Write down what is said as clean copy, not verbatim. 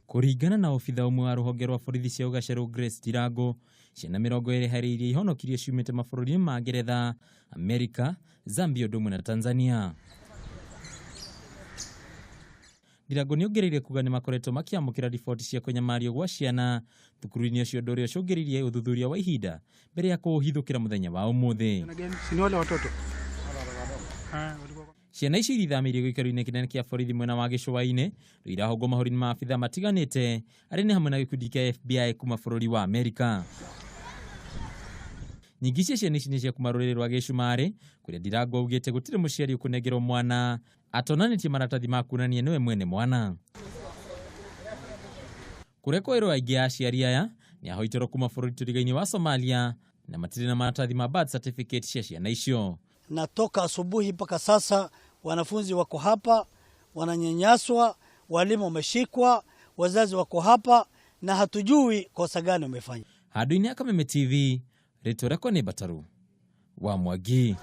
Kũringana na obitha ũmwe wa rũhonge rwa borithi cia Ũgacerũ Grace Ndirango, ciana 20 harĩ iria ihonokirio ciumĩte mabũrũri-inĩ ma Ngeretha, Amerika, Zambia ũndũ ũmwe na Tanzania. Ndirango nĩongereire kuga nĩmakoretwo makĩamũkĩra riboti cia kũnyamario gwa ciana thukuru-inĩ ũcio, ũndũ ũrĩa ũcũngĩrĩirie ũthuthuria wa ihinda mbere ya kũũhithũkĩra mũthenya wa ũmũthĩ. Ciana icio iria ithamĩirio gĩikaro-inĩ kĩnene kĩa borithi mwena wa gĩcũa-inĩ rĩu irahũngwo mahũri-inĩ ma abithaa matiganĩte arĩa nĩ hamwe na gĩkundi kĩa FBI kuma bũrũri wa Amerika. Nyingĩ cia ciana ici nĩ cia kuma rũrĩrĩ rwa gĩcumarĩ kũrĩa Ndirango augĩte gũtirĩ mũciari ũkũnengerwo mwana atonanĩtie maratathi ma kuonania nĩwe mwene mwana. Kũrĩa kwĩrwo aingĩ a aciari aya nĩ ahoitoro kuma bũrũri tũriga-inĩ wa Somalia na matirĩ na maratathi ma birth certificate cia ciana icio. Na toka asubuhi mpaka sasa wanafunzi wako hapa wananyanyaswa, walimu wameshikwa, wazazi wako hapa na hatujui kosa gani wamefanya. Handũ-inĩ ya Kameme TV, rĩtwa rĩakwa nĩ Bataru wa Mwangi.